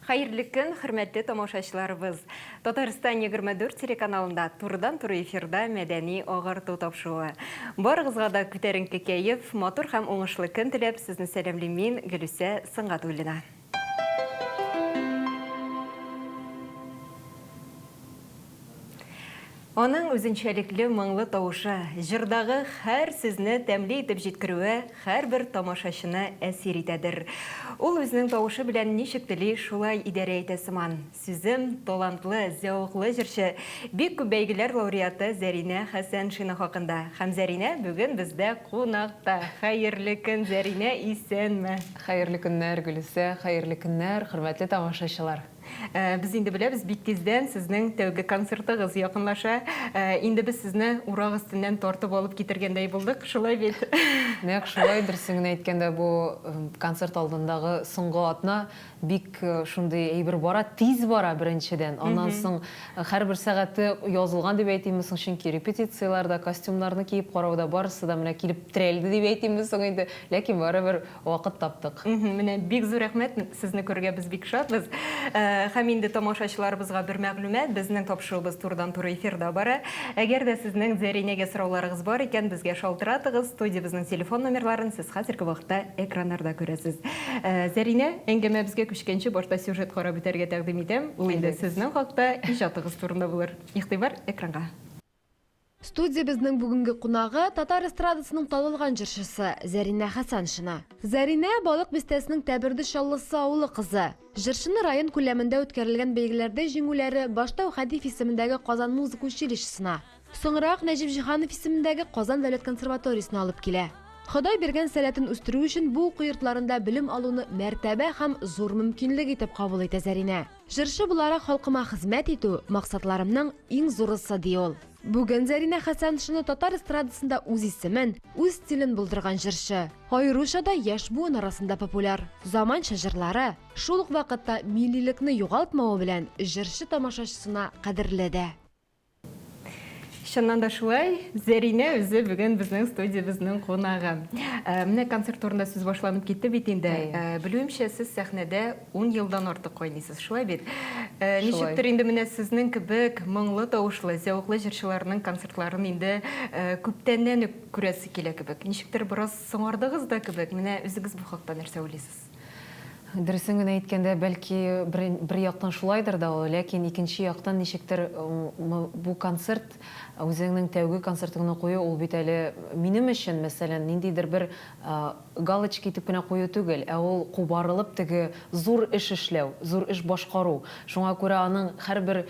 Хәерле көн, хөрмәтле тамашачыларыбыз! Татарстан 24 телеканалында турыдан-туры эфирда мәдәни агарту тапшыруы. Барыгызга да күтәренке кәеф, матур һәм уңышлы көн теләп, сезне сәламлим мин, Гөлүсә Сөнгатуллина. Аның үзенчәлекле моңлы тавышы, җырдагы һәр сүзне тәмле итеп җиткерүе һәрбер тамашачыны әсир итәдер. Ул үзенең тавышы белән ничек тели, шулай идарә итә сыман. Сүзем, талантлы, зәвыклы җырчы, бик күп бәйгеләр лауреаты Зәринә Хәсәншина хакында. Һәм Зәринә бүген бездә кунакта. Хәерле көн, Зәринә, исәнме! Хәерле көннәр, Гөлүсә, хәерле көннәр, хөрмәтле тамашачылар! Без инде беләбез, бик тиздән сезнең тәүге концертыгыз якынлаша. Инде без сезне урак өстеннән тартып алып китергәндәй булдык, шулай бит? Нәкъ шулай, дөресен генә әйткәндә, бу концерт алдындагы соңгы атна бик шундый әйбер бара, тиз бара, беренчедән. Аннан соң һәрбер сәгате язылган дип әйтимме соң, чөнки репетицияләр дә, костюмнарны киеп карау да, барысы да менә килеп терәлде дип әйтимме соң инде. Ләкин барыбер Вакыт таптык. Менә бик зур рәхмәт, сезне күрергә без бик шатбыз. Һәм инде тамашачыларыбызга бер мәгълүмат, безнең тапшыруыбыз турыдан-туры эфирда бара. Әгәр дә сезнең Зәринәгә сорауларыгыз бар икән, безгә шалтыратыгыз, студиябезнең телефон номерларын сез хәзерге вакытта экраннарда күрәсез. Зәринә, әңгәмәбезгә күчкәнче башта сюжет карап үтәргә тәкъдим итәм. Ул инде сезнең хакта, иҗатыгыз турында булыр. Игътибар экранга. Студиябезнең бүгенге кунагы, татар эстрадасының танылган җырчысы Зәринә Хәсәншина. Зәринә, Балык Бистәсенең Тәберде Чаллысы авылы кызы. Җырчыны район күләмендә үткәрелгән бәйгеләрдә җиңүләре башта Әүхәдиев исемендәге Казан музыка училищесына, соңрак Нәҗип Җиһанов исемендәге Казан дәүләт консерваториясенә алып килә. Ходай биргән сәләтен үстерү өчен бу уку йортларында белем алуны мәртәбә һәм зур мөмкинлек итеп кабул итә Зәринә. Җырчы буларак халкыма хезмәт итү, максатларымның иң зурысы, ди ул. Бүген Зәринә Хәсәншина татар эстрадасында үз исемен, үз стилен булдырган җырчы. Аеруча да яшь буын арасында популяр. Заманча җырлары, шул ук вакытта миллилекне югалтмавы белән җырчы тамашачысына кадерле дә. Чыннан да шулай, Зәринә үзе бүген безнең студиябезнең кунагы. Менә концерт турында сүз башланып китте бит инде. Белүемчә, сез сәхнәдә ун елдан артык кайныйсыз, шулай бит? Ничектер инде менә сезнең кебек моңлы тавышлы, зәвыклы җырчыларның концертларын инде күптәннән үк күрәсе килә кебек. Ничектер бераз соңардыгыз да кебек. Менә үзегез бу хакта нәрсә уйлыйсыз? Дөресен генә әйткәндә, бәлки, бер, бер яктан шулайдыр да ул, ләкин икенче яктан ничектер бу концерт, үзеңнең тәүге концертыңны кую, ул бит әле минем өчен, мәсәлән, ниндидер бер галочка итеп кенә кую түгел, ә ул кубарылып теге зур эш эшләү, зур эш башкару. Шуңа күрә аның һәрбер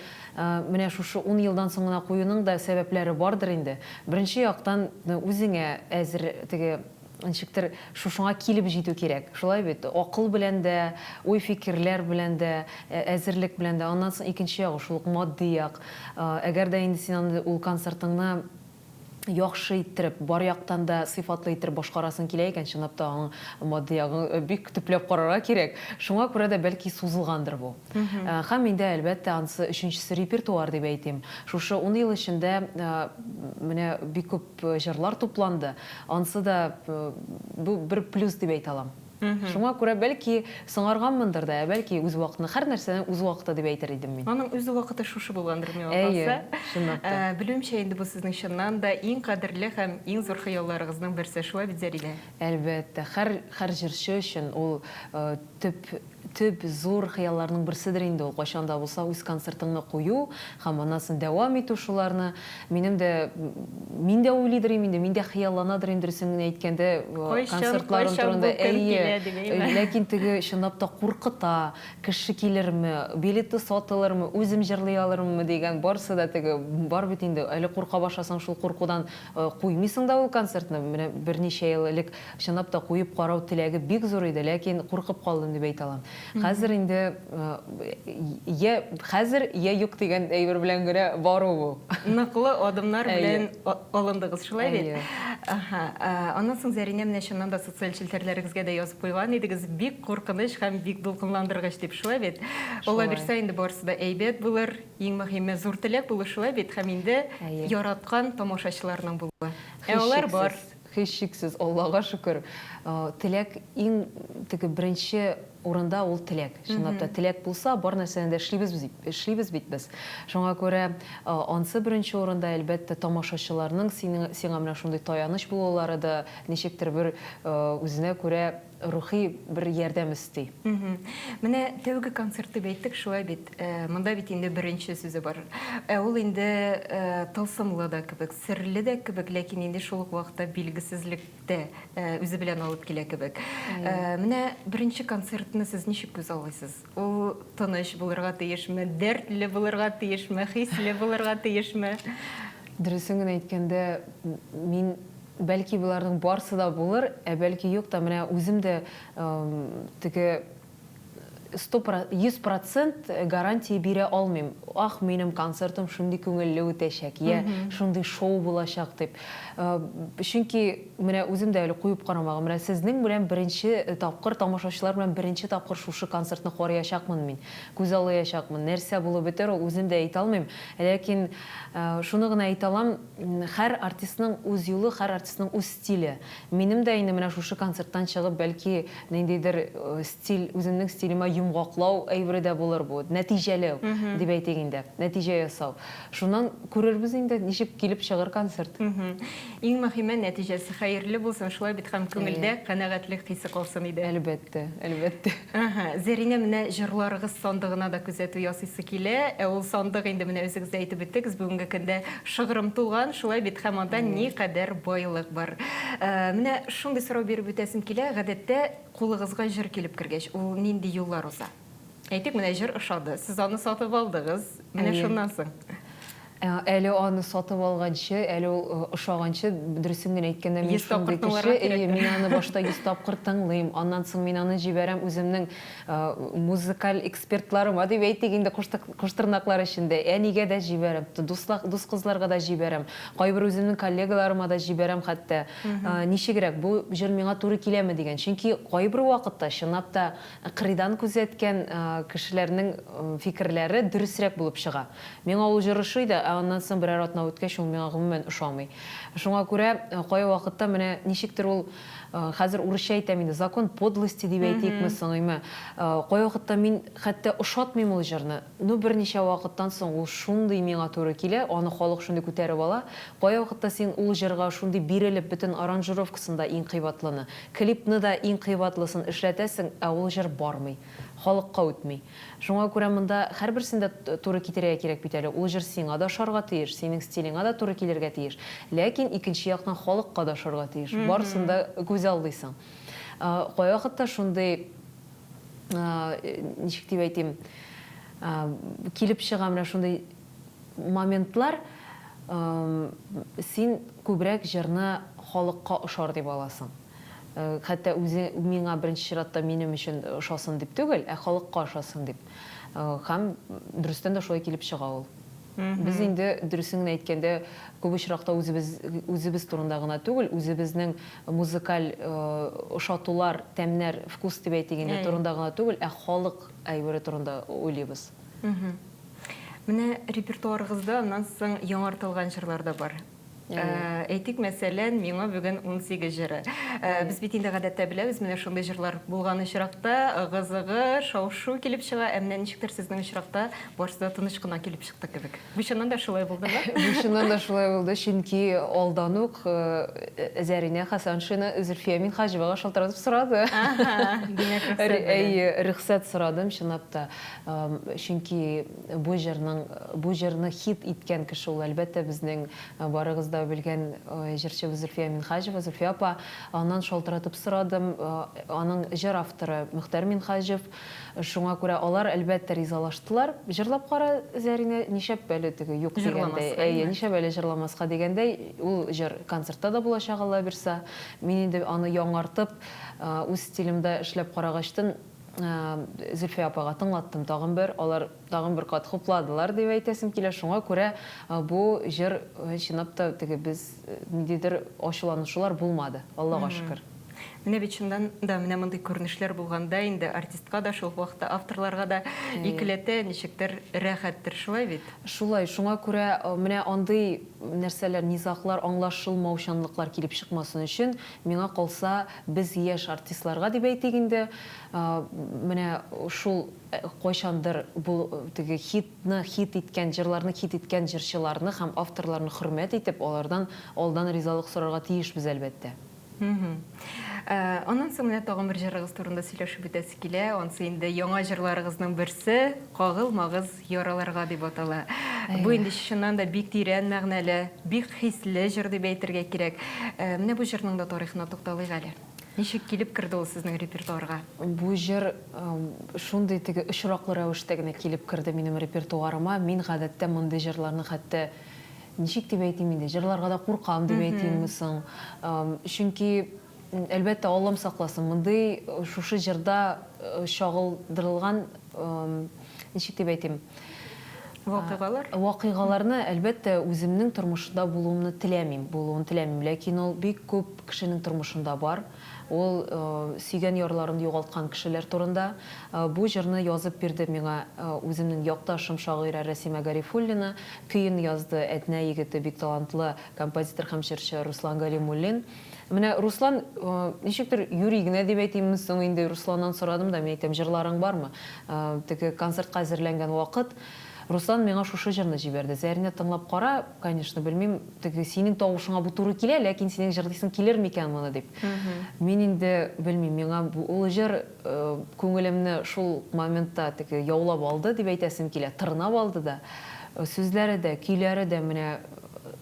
менә шушы ун елдан соң гына куюның да сәбәпләре бардыр инде. Беренче яктан, үзеңә әзер теге Ничектер шушыңа килеп җитү кирәк. Шулай бит? Акыл белән дә, уй-фикерләр белән дә, әзерлек белән дә. Аннан соң икенче ягы, шул ук матди як. Әгәр дә инде син аны ул концертыңны яхшы иттереп, бар яктан да сыйфатлы иттереп башкарасың килә икән, чынлап та аның матди ягын бик төпләп карарга кирәк. Шуңа күрә дә бәлки сузылгандыр бу. Һәм инде, әлбәттә, анысы өченчесе репертуар дип әйтим. Шушы ун ел эчендә менә бик күп Җырлар тупланды. Ансы да бу бер плюс дип әйтә алам. Шуңа күрә, бәлки, соңарганмындыр да, ә бәлки, үз вакытында. Һәр нәрсәнең үз вакыты дип әйтер идем мин. Аның үз вакыты шушы булгандыр, миңа калса. Әйе, чынлап та. Белүемчә, инде бу сезнең чыннан да иң кадерле һәм иң зур хыялларыгызның берсе, шулай бит, Зәринә? Әлбәттә. Һәр, һәр җырчы өчен ул төп Төп, зур хыялларның берседер инде ул, кайчан да булса үз концертыңны кую һәм аннан соң дәвам итү шуларны. Минем дә, мин дә уйлыйдыр идем инде, мин дә хыялланадыр идем, дөресен генә әйткәндә, Кайчан, концертларым кайчан турында. бу көн Әйе, килә дип, әйеме? ләкин теге чынлап та куркыта, кеше килерме, билеты сатылырмы, үзем җырлый алырмынмы дигән, барысы да теге бар бит инде, әле курка башласаң, шул куркудан куймыйсың да ул концертны. Менә берничә ел элек Чынлап та куеп карау теләге бик зур иде, ләкин куркып калдым дип әйтә алам. Хәзер инде йә хәзер, йә юк дигән әйбер белән генә бару бу. Ныклы адымнар белән алындыгыз, шулай бит? Әһә. Аннан соң, Зәринә, менә чыннан да социаль челтәрләрегезгә дә язып куйган идегез, бик куркыныч һәм бик дулкынландыргыч дип, шулай бит? Алла бирсә, инде барысы да әйбәт булыр. Иң мөһиме, зур теләк булу, шулай бит? Һәм инде яраткан тамашачыларның булуы. Ә алар бар. Һичшиксез, Аллага шөкер. Теләк иң теге беренче урында ул теләк. Чынлап та, теләк булса, бар нәрсәне дә эшлибез без, эшлибез бит без. Шуңа күрә ансы беренче урында, әлбәттә, тамашачыларның синең сиңа менә шундый таяныч булулары да ничектер бер үзенә күрә рухи бер ярдәм өсти. Менә тәүге концерт дип әйттек, шулай бит. Монда бит инде беренче сүзе бар. Ә ул инде тылсымлы да кебек, серле дә кебек, ләкин инде шул ук вакытта билгесезлек тә үзе белән алып килә кебек. Менә беренче концертны сез ничек күзаллыйсыз? Ул тыныч булырга тиешме, дәртле булырга тиешме, хисле булырга тиешме? Дөресен генә әйткәндә, мин, бәлки, боларның барсы да булыр, ә бәлки юк та. Менә үзем дә теге 100 процент гарантия бирә алмыйм. Ах, минем концертым шундый күңелле үтәчәк, йә шундый шоу булачак дип. Чөнки менә үзем дә әле куеп карамаган. Менә сезнең белән беренче тапкыр, тамашачылар белән беренче тапкыр шушы концертны карыячакмын мин. Күзаллаячакмын. Нәрсә булып бетәр ул, үзем дә әйтә алмыйм. Ләкин шуны гына әйтә алам, һәр артистның үз юлы, һәр артистның үз стиле. Минем дә инде менә шушы концерттан чыгып, бәлки, ниндидер стиль, үземнең стилемә йомгаклау әйбере дә булыр бу, нәтиҗәләү, дип әйтик инде, нәтиҗә ясау. Шуннан күрербез инде, ничек килеп чыгыр концерт. Иң мөһиме, нәтиҗәсе хәерле булсын, шулай бит, һәм күңелдә канәгатьлек хисе калсын иде. Әлбәттә, әлбәттә. Әһә, Зәринә, менә җырларыгыз сандыгына да күзәтү ясыйсы килә. Ә ул сандык инде менә үзегез дә әйтеп үттегез, бүгенге көндә шыгрым тулган, шулай бит, һәм анда никадәр байлык бар. Менә шундый сорау биреп үтәсем килә, гадәттә, кулыгызга җыр килеп кергәч, ул нинди юллар уза? Әйтик, менә җыр ошады, сез аны сатып алдыгыз, менә шуннан соң? Әле аны сатып алганчы, әле ул ошаганчы, дөресен генә әйткәндә, мин шундый кеше, әйе, мин аны башта 100 тапкыр тыңлыйм, аннан соң мин аны җибәрәм үземнең музыкаль экспертларыма, дип әйтик инде, куштырнаклар эчендә, әнигә дә җибәрәм, дус кызларга да җибәрәм, кайбер үземнең коллегаларыма да җибәрәм хәтта, ничегрәк, бу җыр миңа туры киләме дигән. Чөнки кайбер вакытта, чынлап та, кырыйдан күзәткән кешеләрнең фикерләре дөресрәк булып чыга. Миңа ул җыр ошый да, ә аннан соң берәр атна үткәч, ул миңа гомумән ошамый. Шуңа күрә кайвакытта менә ничектер ул, хәзер урысча әйтәм инде, закон подлости дип әйтикме соң, әйме, кайвакытта мин хәтта ошатмыйм ул җырны, ну берничә вакыттан соң ул шундый миңа туры килә, аны халык шундый күтәреп ала, кайвакытта син ул җырга шундый бирелеп, бөтен аранжировкасын да иң кыйбатлыны, клипны да иң кыйбатлысын эшләтәсең, ә ул җыр бармый, халыкка үтми. Шуңа күрә монда һәрберсен дә туры китерергә кирәк бит әле. Ул җыр сиңа да ошарга тиеш, синең стилеңа да туры килергә тиеш. Ләкин икенче яктан халыкка да ошарга тиеш. Барысын да күзаллыйсың. Кайвакытта шундый, ничек дип әйтим, килеп чыга менә шундый моментлар, син күбрәк җырны халыкка ошар дип аласың. Хәтта үзе миңа беренче чиратта минем өчен ошасын дип түгел, ә халыкка ошасын дип. Һәм дөрестән дә шулай килеп чыга ул. Без инде, дөресен генә әйткәндә, күп очракта үзебез үзебез турында гына түгел, үзебезнең музыкаль ошатулар, тәмнәр, вкус дип әйтик инде, турында гына түгел, ә халык әйбере турында уйлыйбыз. Менә репертуарыгызда аннан соң яңартылган җырлар да бар. Әйтик, мәсәлән, миңа бүген 18 җыры. Без бит инде гадәттә беләбез, менә шундый җырлар булган очракта ыгы-зыгы, шау-шу килеп чыга, ә менә ничектер сезнең очракта барысы да тыныч кына килеп чыкты кебек. Бу чыннан да шулай булдымы? Бу чыннан да шулай булды, чөнки алдан ук Зәринә Хәсәншина Зөлфия Минһаҗевага шалтыратып сорады. Аһа, димәк, рөхсәт белән. Әйе, рөхсәт сорадым, чынлап та. Чөнки бу җырның, бу җырны хит иткән кеше ул, әлбәттә, безнең барыгыз да белгән җырчыбыз Зөлфия Минһаҗева, Зөлфия апа. Аннан шалтыратып сорадым, аның җыр авторы Мөхтәр Минһаҗев. Шуңа күрә алар, әлбәттә, ризалаштылар. Җырлап кара, Зәринә, нишләп әле теге юк дигәндәй. Әйе, нишләп әле җырламаска дигәндәй, ул җыр концертта да булачак, Алла бирса. Мин инде аны яңартып, үз стилемдә эшләп карагачтын, Зөлфия апага тыңлаттым тагын бер, алар тагын бер кат хупладылар дип әйтәсем килә. Шуңа күрә бу җыр чынлап та теге без ниндидер ачуланышулар булмады, Аллага шөкер. Менә бит чыннан да менә мондый күренешләр булганда инде артистка да, шул ук вакытта авторларга да икеләтә ничектер рәхәттер, шулай бит? Шулай, шуңа күрә менә андый нәрсәләр, низаглар, аңлашылмаучанлыклар килеп чыкмасын өчен, миңа калса, без яшь артистларга дип әйтик инде, менә шул кайчандыр бу теге хитны хит иткән, җырларны хит иткән җырчыларны һәм авторларны хөрмәт итеп, алардан алдан ризалык сорарга тиешбез, әлбәттә. Аннан соң менә тагын бер җырыгыз турында сөйләшеп үтәсе килә. Ансы инде яңа җырларыгызның берсе, Кагылмагыз яраларга дип атала. Бу инде чыннан да бик тирән мәгънәле, бик хисле җыр дип әйтергә кирәк. Менә бу җырның да тарихына тукталыйк әле. Ничек килеп керде ул сезнең репертуарга? Бу җыр шундый теге очраклы рәвештә генә килеп керде минем репертуарыма. Мин гадәттә мондый җырларны хәтта Ничек дип әйтим инде, җырларга да куркам дип әйтимме соң? Чөнки, әлбәттә, Аллам сакласын, мондый шушы җырда чагылдырылган, ничек дип әйтим? Вакыйгалар? Вакыйгаларны, әлбәттә, үземнең тормышымда булуымны теләмим, булуын теләмим. Ләкин ул бик күп кешенең тормышында бар. Ул сөйгән ярларын югалткан кешеләр турында. Бу җырны язып бирде миңа үземнең якташым, шагыйрә Рәсимә Гарифуллина. Көен язды Әтнә егете, бик талантлы композитор һәм җырчы Руслан Галимуллин. Менә Руслан ничектер юри генә дип әйтимме соң инде, Русланнан сорадым да, мин әйтәм, җырларың бармы? Теге концертка әзерләнгән вакыт. Руслан миңа шушы җырны җибәрде. Зәринә, тыңлап кара, конечно, белмим, теге синең тавышыңа бу туры килә, ләкин синең җырлыйсың килер микән моны дип. Мин инде белмим, миңа бу ул җыр күңелемне шул моментта теге яулап алды дип әйтәсем килә, тырнап алды да. Сүзләре дә, көйләре дә менә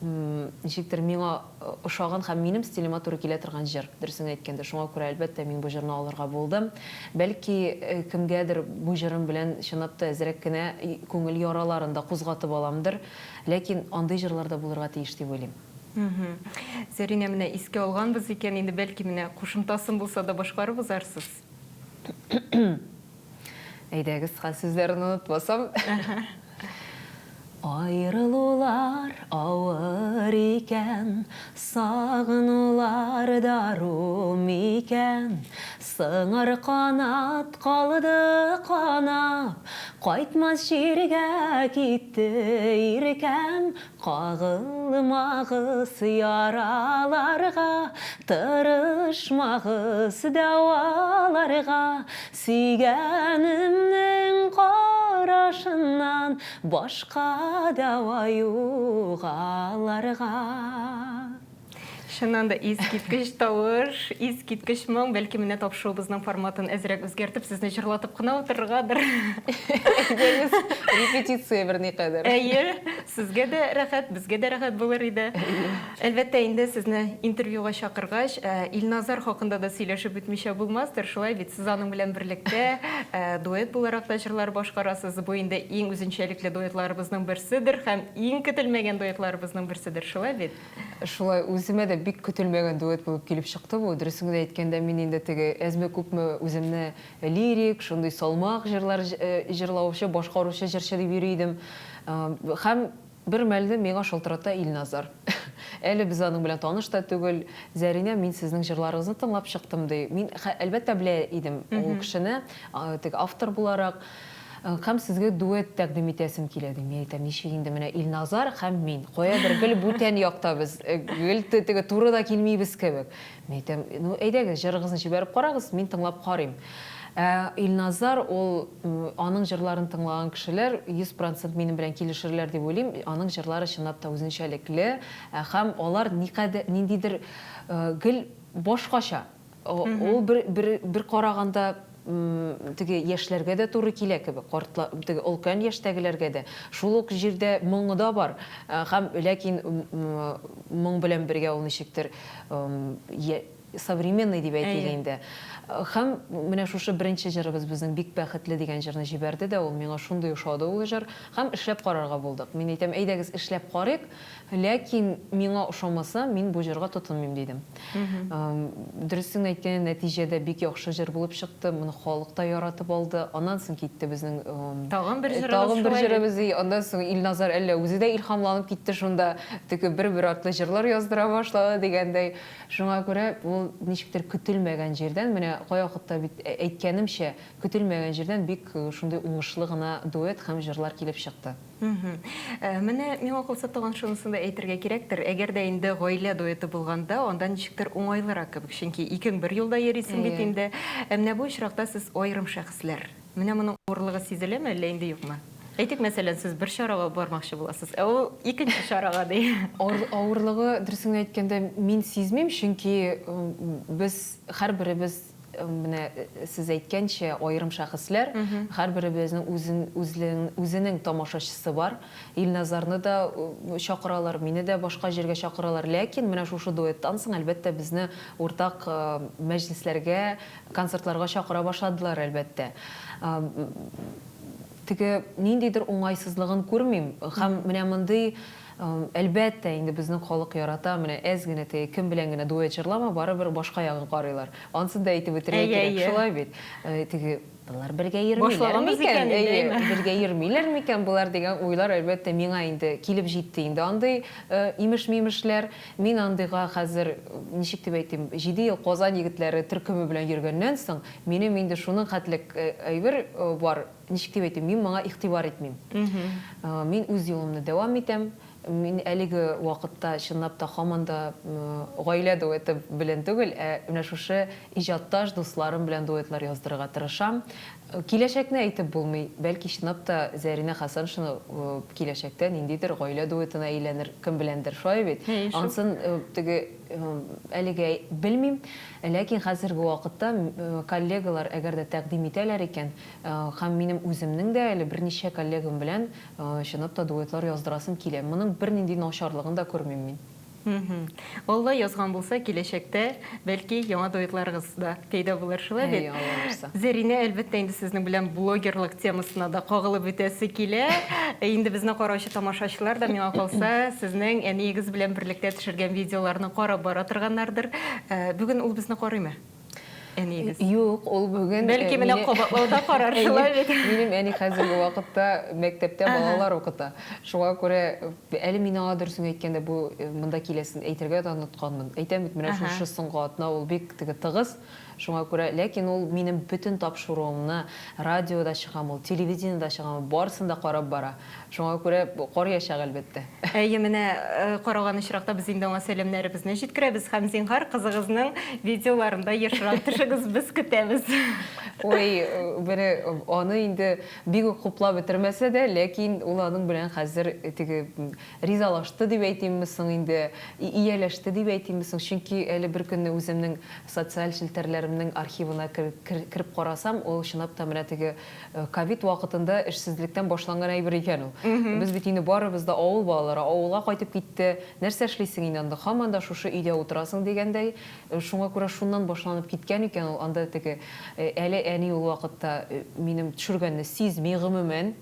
ничектер миңа ошаган һәм минем стилема туры килә торган җыр, дөресен әйткәндә. Шуңа күрә, әлбәттә, мин бу җырны алырга булдым. Бәлки, кемгәдер бу җырым белән чынлап та әзрәк кенә күңел яраларын да кузгатып аламдыр. Ләкин андый җырлар да булырга тиеш дип уйлыйм. Зәринә, менә искә алганбыз икән, инде бәлки менә кушымтасын булса да башкарып узарсыз? Әйдәгез, хәл сүзләрен онытмасам. Аерылулар авыр икән, Сагынулар дару микән? Сыңар канат калды канап, Кайтмас җиргә китте иркәм. Кагылмагыз яраларга, Тырышмагыз дәваларга, Сөйгәнемнең карашыннан Башка дәва юк аларга. Чыннан да искиткеч тавыш, искиткеч моң. Бәлки менә тапшыруыбызның форматын әзрәк үзгәртеп, сезне җырлатып кына утырыргадыр. Әйдәгез, репетиция берникадәр. Әйе, сезгә дә рәхәт, безгә дә рәхәт булыр иде. Әлбәттә инде, сезне интервьюга чакыргач, Илназар хакында да сөйләшеп үтмичә булмастыр, шулай бит? Сез аның белән берлектә дуэт буларак та җырлар башкарасыз. Бу инде иң үзенчәлекле дуэтларыбызның берседер һәм иң көтелмәгән дуэтларыбызның берседер, шулай бит? Шулай, үземә дә бик көтелмәгән дуэт булып килеп чыкты бу. Дөресен генә әйткәндә, мин инде теге әзме-күпме үземне лирик, шундый салмак җырлар җырлаучы, башкаручы җырчы дип йөри идем. Һәм бер мәлне миңа шалтырата Илназар. Әле без аның белән таныш та түгел. Зәринә, мин сезнең җырларыгызны тыңлап чыктым, ди. Мин, әлбәттә, белә идем ул кешене, теге автор буларак. Һәм сезгә дуэт тәкъдим итәсем килә, дим. Мин әйтәм, ничек инде менә Илназар һәм мин. Каядыр гел бүтән якта без, гел теге туры да килмибез кебек. Мин әйтәм, ну, әйдәгез, җырыгызны җибәреп карагыз, мин тыңлап карыйм. Ә Илназар ул, аның җырларын тыңлаган кешеләр 100 процент минем белән килешерләр дип уйлыйм. Аның җырлары чынлап та үзенчәлекле һәм алар никадәр, ниндидер гел башкача. Ул бер, бер, бер караганда теге яшьләргә дә туры килә кебек, картла, теге олкән яшьтәгеләргә дә. Шул ук җирдә моңы да бар. Һәм ләкин моң белән бергә ул ничектер современный дип әйтик инде. Һәм менә шушы беренче җырыбыз безнең Бик бәхетле дигән җырны җибәрде дә ул, миңа шундый ошады ул җыр. Һәм эшләп карарга булдык. Мин әйтәм, әйдәгез эшләп карыйк. Ләкин миңа ошамаса, мин бу җырга тотынмыйм, дидем. Дөресен әйткәндә, нәтиҗәдә бик яхшы җыр булып чыкты. Моны халык та яратып алды. Аннан соң китте безнең Тагын бер җырыбыз тагын бер җырыбыз. Аннан соң Илназар әллә үзе дә илһамланып китте шунда. Теге бер-бер артлы җырлар яздыра башлады дигәндәй. Шуңа күрә ул. ул ничектер көтелмәгән җирдән, менә кайвакытта бит әйткәнемчә, көтелмәгән җирдән бик шундый уңышлы гына дуэт һәм җырлар килеп чыкты. Менә миңа калса тагын шунысын да әйтергә кирәктер, әгәр дә инде гаилә дуэты булганда, анда ничектер уңайлырак кебек, чөнки икең бер юлда йөрисең бит инде. Ә менә бу очракта сез аерым шәхесләр. Менә моның авырлыгы сизеләме, әллә инде юкмы? Әйтик, мәсәлән, сез бер чарага бармакчы буласыз, ә ул икенче чарага, ди. Авырлыгы, дөресен генә әйткәндә, мин сизмим, чөнки без һәрберебез Менә сез әйткәнчә, аерым шәхесләр, һәрберебезнең үзен, үзлен, үзенең тамашачысы бар. Илназарны да чакыралар, мине дә башка җиргә чакыралар. Ләкин менә шушы дуэттан соң, әлбәттә, безне уртак мәҗлесләргә, концертларга чакыра башладылар, әлбәттә. Теге ниндидер уңайсызлыгын күрмим. Һәм менә мондый Әлбәттә, инде безнең халык ярата, менә әз генә теге кем белән генә дуэт җырлама, барыбер башка ягын карыйлар. Ансын да әйтеп үтергә кирәк, шулай бит? Теге, болар бергә йөрмиләр микән? Әйе, бергә йөрмиләр микән болар дигән уйлар, әлбәттә, миңа инде килеп җитте инде андый имеш-мимешләр. Мин андыйга хәзер, ничек дип әйтим, җиде ел Казан егетләре төркеме белән йөргәннән соң, минем инде шуның хәтлек әйбер бар, Ничек дип әйтим, мин моңа игътибар итмим. Мин үз юлымны дәвам итәм. Мин әлеге вакытта чынлап та һаман да гаилә дуэты белән түгел, ә менә шушы иҗатташ дусларым белән дуэтлар яздырырга тырышам. Киләчәкне әйтеп булмый, бәлки чынлап та Зәринә Хәсәншина киләчәктә ниндидер гаилә дуэтына әйләнер, кем беләндер, шулай бит? Ансын теге әлегә белмим. Ләкин хәзерге вакытта коллегалар әгәр дә тәкъдим итәләр икән, Һәм минем үземнең дә әле берничә коллегам белән чынлап та дуэтлар яздырасым килә. Моның бернинди начарлыгын да күрмим мин. Алла язган булса, киләчәктә, бәлки, яңа дуэтларыгыз да пәйда булыр, шулай бит? Әйе, Алла боерса. Зәринә, әлбәттә инде сезнең белән блогерлык темасына да кагылып үтәсе килә. Инде безне караучы тамашачылар да, миңа калса, сезнең әниегез белән берлектә төшергән видеоларны карап бара торганнардыр. Бүген ул безне карыймы? Әниегез. Юк, ул бүген Бәлки менә кабатлауда карар, шулай бит? Минем әни хәзерге вакытта мәктәптә балалар укыта. Шуңа күрә әле мин аңа дөресен әйткәндә бу монда киләсен әйтергә дә онытканмын. Әйтәм бит, менә шушы соңгы атна ул бик теге тыгыз. Шуңа күрә, ләкин ул минем бөтен тапшыруымны, радиода чыгам ул, телевидениедә чыгам ул, барысын да карап бара. Шуңа күрә карыячак, әлбәттә. Әйе, менә караган очракта без инде аңа сәламнәребезне җиткерәбез һәм, зинһар, кызыгызның видеоларында ешрак төшегез, без көтәбез. Ой, бере аны инде бик үк хуплап бетермәсә дә, ләкин ул аның белән хәзер теге ризалашты дип әйтимме соң инде, ияләште дип әйтимме соң, чөнки әле беркөнне үземнең социаль челтәрләремнең архивына кереп карасам, ул чынлап та менә теге Ковид вакытында эшсезлектән башланган әйбер икән ул. Без бит инде барыбыз да авыл балалары, авылга кайтып китте. Нәрсә эшлисең инде анда, һаман да шушы өйдә утырасың дигәндәй. Шуңа күрә шуннан башланып киткән икән ул. Анда теге әле әни ул вакытта минем төшергәнне сизми гомумән.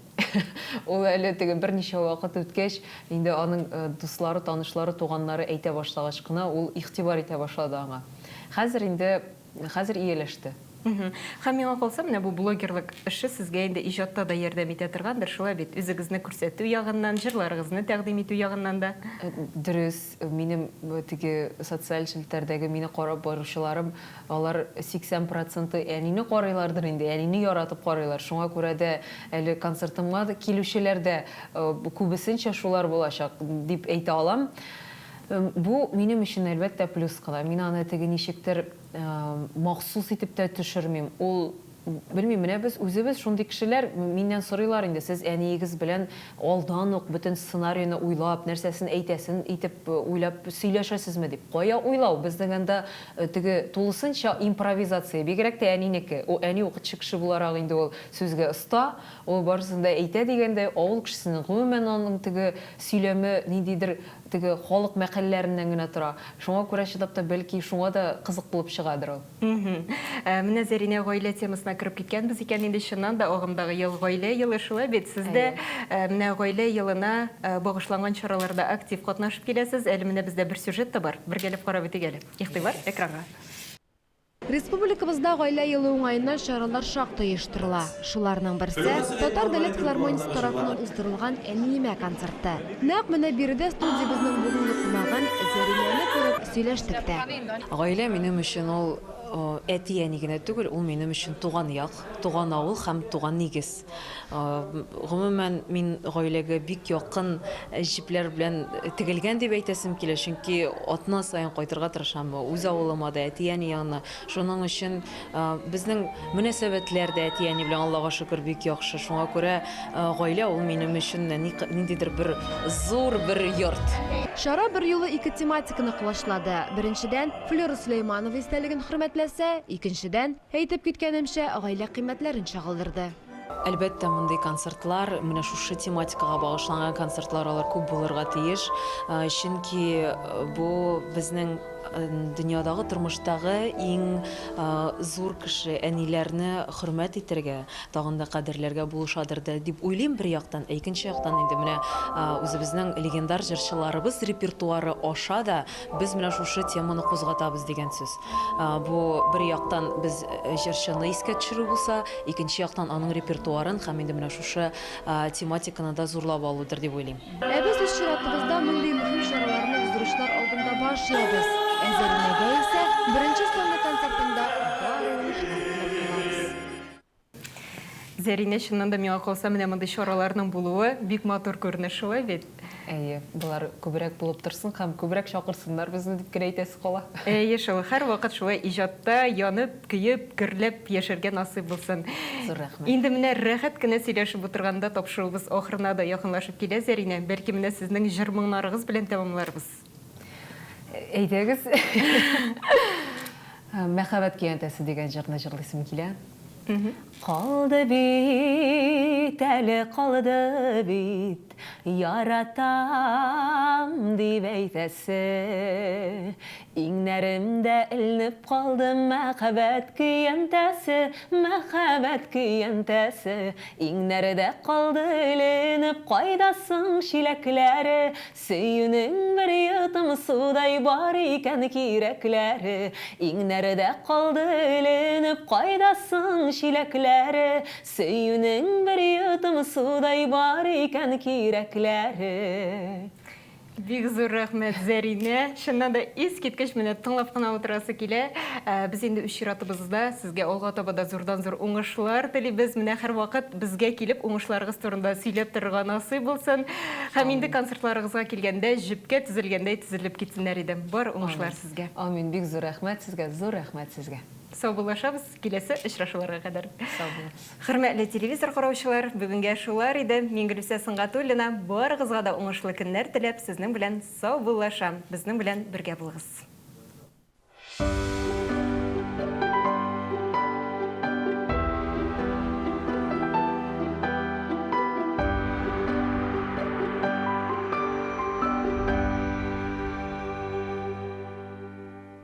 Ул әле теге берничә вакыт үткәч, инде аның дуслары, танышлары, туганнары әйтә башлагач кына ул игътибар итә башлады аңа. Хәзер инде Хәзер ияләште. Һәм миңа калса, менә бу блогерлык эше сезгә инде иҗатта да ярдәм итә торгандыр, шулай бит? Үзегезне күрсәтү ягыннан, җырларыгызны тәкъдим итү ягыннан да. Дөрес, минем теге социаль челтәрдәге мине карап баручыларым, алар 80 проценты әнине карыйлардыр инде, әнине яратып карыйлар. Шуңа күрә дә әле концертымга килүчеләр дә күбесенчә шулар булачак, дип әйтә алам. Бу минем өчен, әлбәттә, плюс кына. Мин аны теге ничектер махсус итеп тә төшермим. Ул, белмим, менә без үзебез шундый кешеләр, миннән сорыйлар инде, сез әниегез белән алдан ук бөтен сценарийны уйлап, нәрсәсен әйтәсен итеп уйлап сөйләшәсезме дип. Кая уйлау, безнең анда теге тулысынча импровизация, бигрәк тә әнинеке. Ул әни укытучы кеше буларак инде ул сүзгә оста, ул барысын да әйтә дигәндәй, авыл кешесенең гомумән аның теге сөйләме ниндидер Теге халык мәкальләреннән генә тора. Шуңа күрә чыдап та, бәлки, шуңа да кызык булып чыгадыр ул. Менә, Зәринә, гаилә темасына кереп киткәнбез икән инде, чыннан да, агымдагы ел Гаилә елы, шулай бит? Сез дә менә Гаилә елына багышланган чараларда актив катнашып киләсез. Әле менә бездә бер сюжет та бар. Бергәләп карап үтик әле. Игътибар, экранга. Республикабызда Гаилә елы уңаеннан чаралар шактый оештырыла. Шуларның берсе, Татар дәүләт филармониясе тарафыннан уздырылган Әниемә концерты. Нәкъ менә биредә студиябезнең бүгенге кунагын, Зәринәне күреп, сөйләштек тә. Гаилә минем өчен ул әти-әни генә түгел, ул минем өчен туган як, туган авыл һәм туган нигез. Гомумән, мин гаиләгә бик якын җепләр белән тегелгән дип әйтәсем килә, чөнки атна саен кайтырга тырышам үз авылыма да, әти-әни янына. Шуның өчен безнең мөнәсәбәтләр дә әти-әни белән, Аллага шөкер, бик яхшы. Шуңа күрә гаилә ул минем өчен ниндидер бер зур бер йорт. Чара берьюлы ике тематиканы колачлады. Беренчедән, Флера Сөләйманова истәлеген хөрмәтләсә, икенчедән, Әйтеп киткәнемчә, гаилә кыйммәтләрен чагылдырды. Әлбәттә, мондый концертлар, менә шушы тематикага багышланган концертлар алар күп булырга тиеш. Чөнки бу безнең дөньядагы, тормыштагы иң зур кеше, әниләрне хөрмәт итәргә, тагын да кадерләргә булышадыр да дип уйлыйм бер яктан. Ә икенче яктан инде менә үзебезнең легендар җырчыларыбыз репертуары аша да Без менә шушы теманы кузгатабыз дигән сүз. Бу бер яктан без җырчыны искә төшерү булса, икенче яктан аның репертуарын һәм инде менә шушы тематиканы да зурлап алудыр дип уйлыйм. Ә без үз чиратыбызда мондый мөһим чараларны уздыручылар алдында баш иябез. Ә Зәринәгә исә беренче сольный концертында бары уңышлар теләп калабыз. Зәринә, чыннан да, миңа калса, менә мондый чараларның булуы бик матур күренеш, шулай бит? Әйе, болар күбрәк булып торсын һәм күбрәк чакырсыннар безне дип кенә әйтәсе кала. Әйе шул, һәрвакыт шулай иҗатта янып, көеп, гөрләп яшәргә насыйп булсын. Зур рәхмәт. Инде менә рәхәт кенә сөйләшеп утырганда тапшыруыбыз ахырына да якынлашып килә, Зәринә. Бәлки менә сезнең җыр-моңнарыгыз белән тәмамларбыз? Әйдәгез. Мәхәббәт көянтәсе дигән җырны җырлыйсым килә. Калды бит, әле калды бит, яратам дип әйтәсе. Иңнәремдә эленеп калды мәхәббәт көянтәсе, мәхәббәт көянтәсе. Иңнәрдә калды эленеп, кайда соң чиләкләре? Сөюнең бер йотым судай бар икән кирәкләре, Иңнәрдә калды эленеп, кайда соң чиләкләре? Сөюнең бер йотым судай бар икән кирәкләре. Бик зур рәхмәт, Зәринә. Чыннан да искиткеч, менә тыңлап кына утырасы килә. Ә, без инде үз чиратыбызда сезгә алга таба да зурдан-зур уңышлар телибез. Менә һәрвакыт безгә килеп уңышларыгыз турында сөйләп торырга насыйп булсын. Һәм инде концертларыгызга килгәндә, җепкә тезелгәндәй тезелеп китсеннәр иде. Бар уңышлар сезгә. Амин. Бик зур рәхмәт сезгә, зур рәхмәт сезгә. Саубуллашабыз, киләсе очрашуларга кадәр. Сау булыгыз. Хөрмәтле телевизор караучылар, бүгенгә шулар иде. Мин Гөлүсә Сөнгатуллина, барыгызга да уңышлы көннәр теләп, сезнең белән саубуллашам. Безнең белән бергә булыгыз.